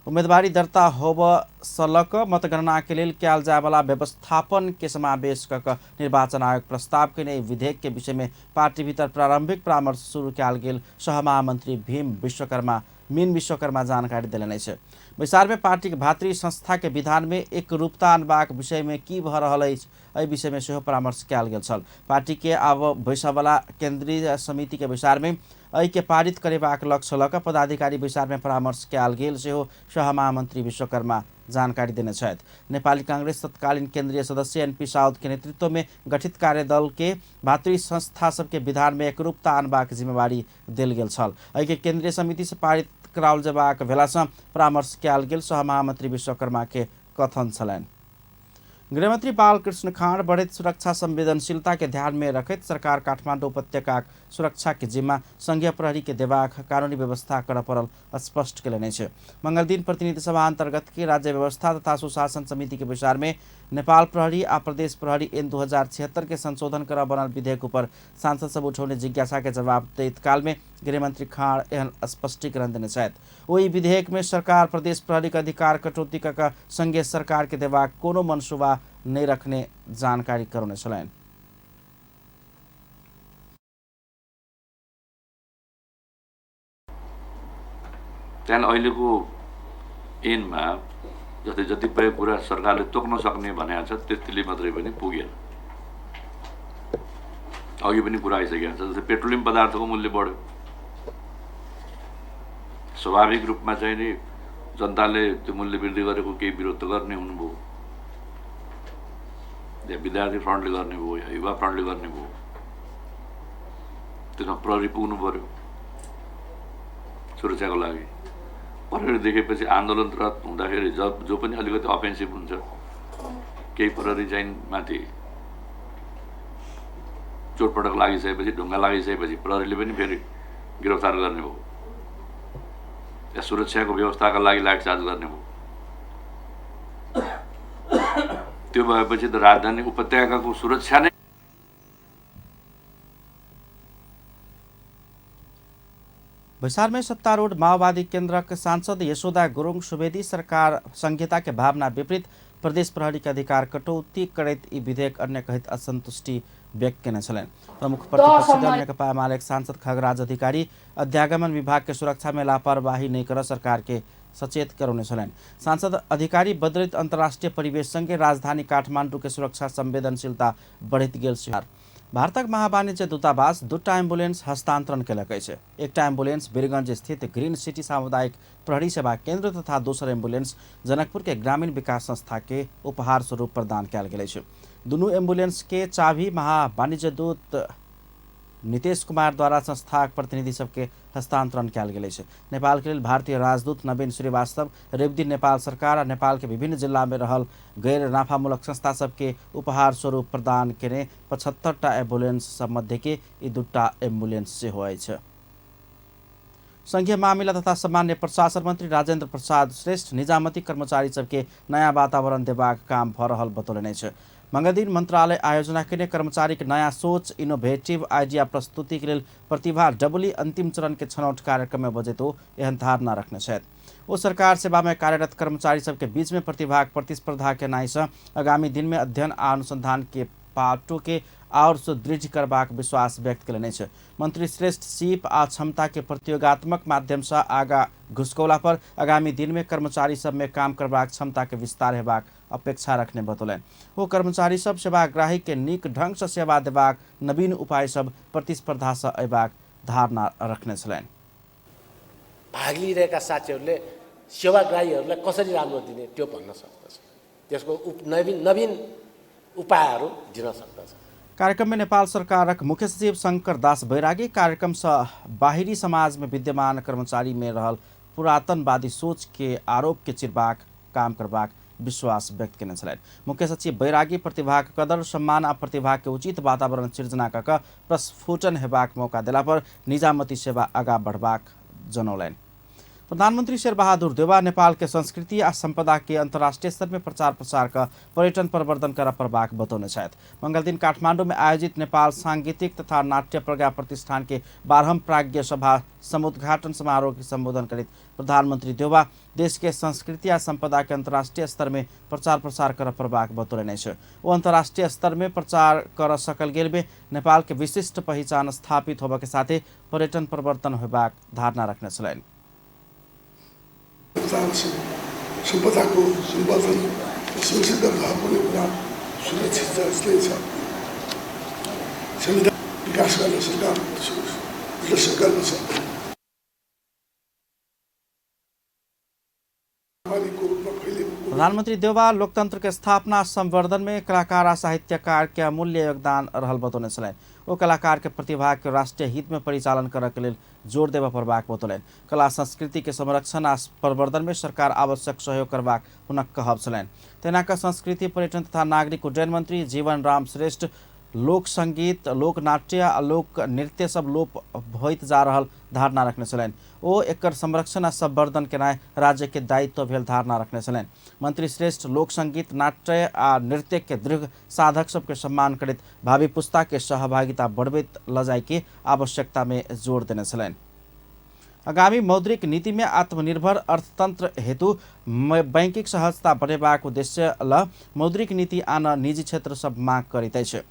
उम्मीदवारी दर्ता होबऽ सँ लऽ कऽ मतगणना के लेल कयल जायवला व्यवस्थापन के समावेश कऽ कऽ निर्वाचन आयोग प्रस्ताव केने ई विधेयक के विषय में पार्टी भीतर प्रारंभिक परामर्श शुरू कयल गेल सहमहामंत्री भीम विश्वकर्मा मीन विश्वकर्मा जानकारी देलनि अछि। बैसार में पार्टीक भातृ संस्था के विधान में एकरूपता अनबाक विषय में की भऽ रहल अछि, एहि विषय में सेहो परामर्श कयल गेल छल। पार्टी के आब बैसयवला केंद्रीय समिति के बैसार में एहि के पारित करेबाक लक्ष्य लऽ कऽ पदाधिकारी बैसार में परामर्श कयल गेल सेहो सहमहामंत्री विश्वकर्मा जानकारी देने छथि। नेपाली कांग्रेस तत्कालीन केंद्रीय सदस्य एनपी साउद के नेतृत्व में गठित कार्यदल के भातृ संस्था सबके विधान में एकरूपता अनबाक जिम्मेवारी देल गेल छल। एहि के केंद्रीय समिति से पारित कराओल जेबाक भेलासँ परामर्श कयल गेल सहमहामंत्री विश्वकर्मा के कथन छलनि। गृहमंत्री बालकृष्ण खाँड बढ़ैत सुरक्षा संवेदनशीलता के ध्यान में रखैत सरकार काठमाडौँ उपत्यकाक सुरक्षा के जिम्मा संघीय प्रहरी के देबाक कानूनी व्यवस्था करऽ पड़ल स्पष्ट केलनि अछि। मंगलदिन प्रतिनिधि सभा अंतर्गत के राज्य व्यवस्था तथा सुशासन समिति के बैसार में नेपाल प्रहरी आ प्रदेश प्रहरी एन 2076 के संशोधन करऽ बनल विधेयक ऊपर सांसद सब उठौने जिज्ञासा के जवाब दैत काल में गृहमंत्री खाँड एहन स्पष्टीकरण देने छथि। ओहि विधेयक में सरकार प्रदेश प्रहरी के अधिकार कटौती कऽ कऽ संघीय सरकार के देबाक कोनो मनसूबा नहि रखने जानकारी करौने छलनि। त्यहाँदेखि अहिलेको ऐनमा जस्तै जतिपय कुरा सरकारले तोक्न सक्ने भनेको छ त्यतिले मात्रै पनि पुगेन। अघि पनि कुरा आइसकेको छ, जस्तै पेट्रोलियम पदार्थको मूल्य बढ्यो, स्वाभाविक रूपमा चाहिँ नि जनताले त्यो मूल्य वृद्धि गरेको केही विरोध त गर्ने हुनुभयो, या विद्यार्थी फ्रन्टले गर्ने भयो या युवा फ्रन्टले गर्ने भयो, त्यसमा प्रहरी पुग्नु पर्यो सुरक्षाको लागि। प्रहरी देखेपछि आन्दोलनरत हुँदाखेरि जब जो पनि अलिकति अफेन्सिभ हुन्छ, केही प्रहरी चाहिँ माथि चोटपटक लागिसकेपछि, ढुङ्गा लागिसकेपछि प्रहरीले पनि फेरि गिरफ्तार गर्ने हो या सुरक्षाको व्यवस्थाका लागि लाठीचार्ज गर्ने हो। त्यो भएपछि त राजधानी उपत्यकाको सुरक्षा नै। बैसार में सत्तारूढ़ माओवादी केंद्रक सांसद यशोदा गुरुङ सुवेदी सरकार संहिता के भावना विपरीत प्रदेश प्रहरी के अधिकार कटौती करैत ई विधेयक अन्य कहैत असंतुष्टि व्यक्त केने छलनि। प्रमुख प्रतिपक्षी दल नेकपा एमाले सांसद खगराज अधिकारी अध्यागमन विभाग के सुरक्षा में लापरवाही नहीं कर सरकार के सचेत करौने छलनि। सांसद अधिकारी बदलित अंतर्राष्ट्रीय परिवेश संगे राजधानी काठमांडू के सुरक्षा संवेदनशीलता बढ़ैत गेल। भारतक महावाणिज्य दूतावास दूटा एम्बुलेंस हस्तांतरण केलक अछि। एकटा एम्बुलेंस वीरगंज स्थित ग्रीन सिटी सामुदायिक प्रहरी सेवा केंद्र तथा दोसर एम्बुलेंस जनकपुर के ग्रामीण विकास संस्था के उपहार स्वरूप प्रदान कयल गेल अछि। दुनू एम्बुलेंस के चाभी महावाणिज्य दूत नीतीश कुमार द्वारा संस्थाक प्रतिनिधि सबके हस्तांतरण कयल गेल अछि। नेपाल के लेल भारतीय राजदूत नवीन श्रीवास्तव रविदिन नेपाल सरकार आ नेपाल के विभिन्न जिला में रहल गैर नाफामूलक संस्था सबके उपहार स्वरूप प्रदान केने 75टा एम्बुलेंस सब मध्य के ई दूटा एम्बुलेंस सेहो अछि। संघीय मामिला तथा सामान्य प्रशासन मंत्री राजेंद्र प्रसाद श्रेष्ठ निजामती कर्मचारी सबके नयाँ वातावरण देबाक काम भऽ रहल बतौलनि अछि। मंगलदिन मंत्रालय आयोजना केने कर्मचारी के नया सोच इनोवेटिव आइडिया प्रस्तुति के लेल प्रतिभा डबली अंतिम चरण के छनौट कार्यक्रम में बजैत ओ एहन धारणा रखने छथि। ओ सरकार सेवा में कार्यरत कर्मचारी सबके बीच में प्रतिभाक प्रतिस्पर्धा केनाइ सँ आगामी दिन में अध्ययन आ अनुसंधान के पाटो के आओर सुदृढ़ करबाक विश्वास व्यक्त केलनि अछि। मंत्री श्रेष्ठ सीप आ क्षमता के प्रतियोगात्मक माध्यम सँ आगा घुसकौला पर आगामी दिन में कर्मचारी सब में काम करबाक क्षमता के विस्तार हेबाक अपेक्षा रखने बतौलनि। ओ कर्मचारी सब सेवाग्राही के नीक ढंग सँ सेवा देबाक नवीन उपाय सब प्रतिस्पर्धा सँ अयबाक धारणा रखने छलनि। भाग लिइरहेका साथीहरूले सेवाग्राहीहरूलाई कसरी राम्रो दिने त्यो भन्न सक्दछ, त्यसको नवीन नवीन उपायहरू दिन सक्दछ। कार्यक्रम में नेपाल सरकारक मुख्य सचिव शंकर दास बैरागी कार्यक्रम सँ बाहिरी समाज में विद्यमान कर्मचारी में रहल पुरातनवादी सोच के आरोप के चिरबाक काम करबाक विश्वास व्यक्त केने छलनि। मुख्य सचिव बैरागी प्रतिभाक कदर सम्मान आ प्रतिभा के उचित वातावरण सिर्जना कऽ कऽ प्रस्फुटन हेबाक मौका देला पर निजामती सेवा आगाँ बढ़बाक जनौलनि। प्रधानमंत्री शेरबहादुर देउवा नेपाल के संस्कृति आ संपदा के अंतर्राष्ट्रीय स्तर में प्रचार प्रसार क पर्यटन प्रवर्धन करऽ पड़बाक बतौने छथि। मंगलदिन काठमांडू में आयोजित नेपाल सांगीतिक तथा नाट्य प्रज्ञा प्रतिष्ठान के 12म प्राज्ञ सभा समुद्घाटन समारोह के संबोधन करैत प्रधानमंत्री देउवा देश के संस्कृति आ संपदा के अंतर्राष्ट्रीय स्तर में प्रचार प्रसार करऽ पड़बाक बतौलनि अछि। ओ अंतर्राष्ट्रीय स्तर में प्रचार कर सकल गेल में नेपाल के विशिष्ट पहिचान स्थापित होबऽ के साथे पर्यटन प्रवर्तन होबाक धारणा रखने छलनि। सम्पदाको सम्वर्धन सुरक्षित गर्न कुरा सुरक्षित नै छ। संविधान विकास गर्न सरकार दृढ संकल्प छ। प्रधानमंत्री देउवा लोकतंत्र के स्थापना संवर्धन में कलाकार आ साहित्यकार के अमूल्य योगदान रहल बतौने छलनि। ओ कलाकार के प्रतिभा के राष्ट्रीय हित में परिचालन करऽ के लेल जोर देबऽ पड़बाक बतौलनि। कला संस्कृति के संरक्षण आ प्रवर्धन में सरकार आवश्यक सहयोग करबाक हुनक कहब छलनि। तहिना कऽ संस्कृति पर्यटन तथा नागरिक उड्डयन मंत्री जीवन राम श्रेष्ठ लोक संगीत, लोक नाट्य आ लोक नृत्य सब लोप होइत जा रहल धारणा रखने छलनि। ओ एकर संरक्षण आ संवर्धन केनाइ राज्य के दायित्व भेल धारणा रखने छलनि। मंत्री श्रेष्ठ लोक संगीत, नाट्य आ नृत्य के दृढ़ साधक सबके सम्मान करैत भावी पुस्ता के सहभागिता बढ़बैत ल जाय के आवश्यकता में जोर देने छलनि। आगामी मौद्रिक नीति में आत्मनिर्भर अर्थतंत्र हेतु बैंकिंग सहजता बढ़ेबाक उद्देश्य ल मौद्रिक नीति आन निजी क्षेत्र सब मांग करैत अछि।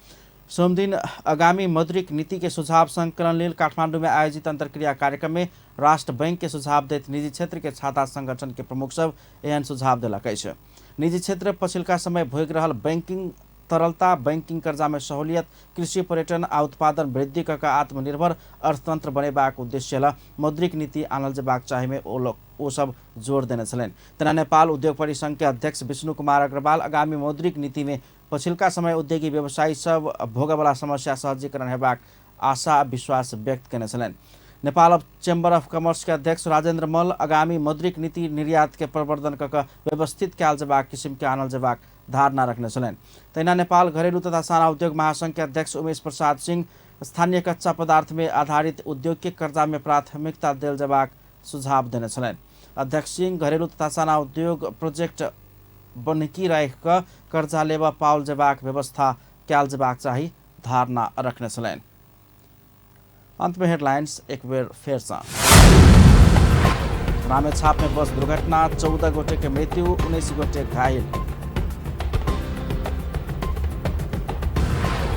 सोमदिन आगामी मौद्रिक नीति के सुझाव संकलन लेल काठमांडू में आयोजित अंतर्क्रिया कार्यक्रम में राष्ट्र बैंक के सुझाव दैत निजी क्षेत्र के छाता संगठन के प्रमुख सब एहन सुझाव देलक अछि। निजी क्षेत्र पछिलका समय भोगि रहल बैंकिंग तरलता, बैंकिंग कर्जा में सहूलियत, कृषि, पर्यटन आ उत्पादन वृद्धि कऽ आत्मनिर्भर अर्थतंत्र बनेबाक उद्देश्य ल मौद्रिक नीति आनल जेबाक चाही में ओ सब जोर देने छलनि। तेना नेपाल उद्योग परिसंघ के अध्यक्ष विष्णु कुमार अग्रवाल आगामी मौद्रिक नीति में पछिलका समय उद्योगी व्यवसायी सब भोगयवला समस्या सहजीकरण हेबाक आशा आ विश्वास व्यक्त केने छलनि। नेपाल चैम्बर ऑफ कॉमर्स के अध्यक्ष राजेंद्र मल्ल आगामी मौद्रिक नीति निर्यात के प्रवर्धन कऽ कऽ व्यवस्थित कयल जेबाक किसिम के आनल जेबाक धारणा रखने छलनि। तहिना नेपाल घरेलू तथा साना उद्योग महासंघ के अध्यक्ष उमेश प्रसाद सिंह स्थानीय कच्चा पदार्थ में आधारित उद्योग के कर्जा में प्राथमिकता देल जेबाक सुझाव देने छलनि। अध्यक्ष सिंह घरेलू तथा साना उद्योग प्रोजेक्ट बन्हकी राखि कऽ कर्जा लेबऽ पाओल जेबाक व्यवस्था कयल जेबाक चाही धारणा रखने छलनि। अंत में हेडलाइंस एक बेर फेर से। रामेछाप में बस दुर्घटना, 14 गोटे के मृत्यु, 19 गोटे घायल।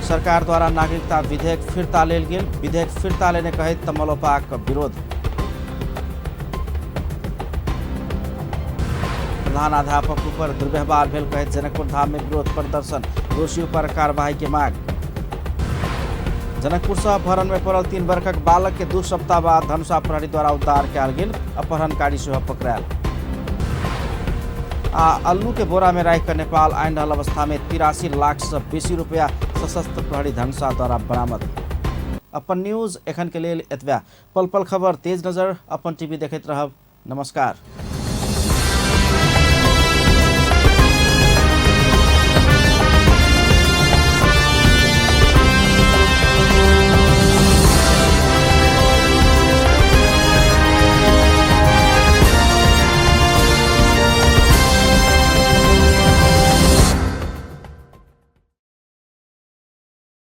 सरकार द्वारा नागरिकता विधेयक फिर्ता लेल गेल, विधेयक फिर्ता लेने कहैत तमलोपाक विरोध। प्रधानाध्यापक ऊपर दुर्व्यवहार भेल कहैत जनकपुर धाम में विरोध प्रदर्शन, दोषी ऊपर कार्रवाई के मांग। जनकपुर से अपहरण में पड़ल 3 वर्षक बालक के 2 सप्ताह बाद धनुषा प्रहरी द्वारा उद्धार कयल गेल, अपहरणकारी सेहो पकड़ायल। आ अल्लू के बोरा में राखि कऽ नेपाल आनि रहल अवस्था में 83 लाख से बेसी रुपया सशस्त्र प्रहरी धनुषा द्वारा बरामद। अपन न्यूज एखन के लेल एतबे। पल पल खबर, तेज नजर, अपन टीवी देखैत रहब। नमस्कार।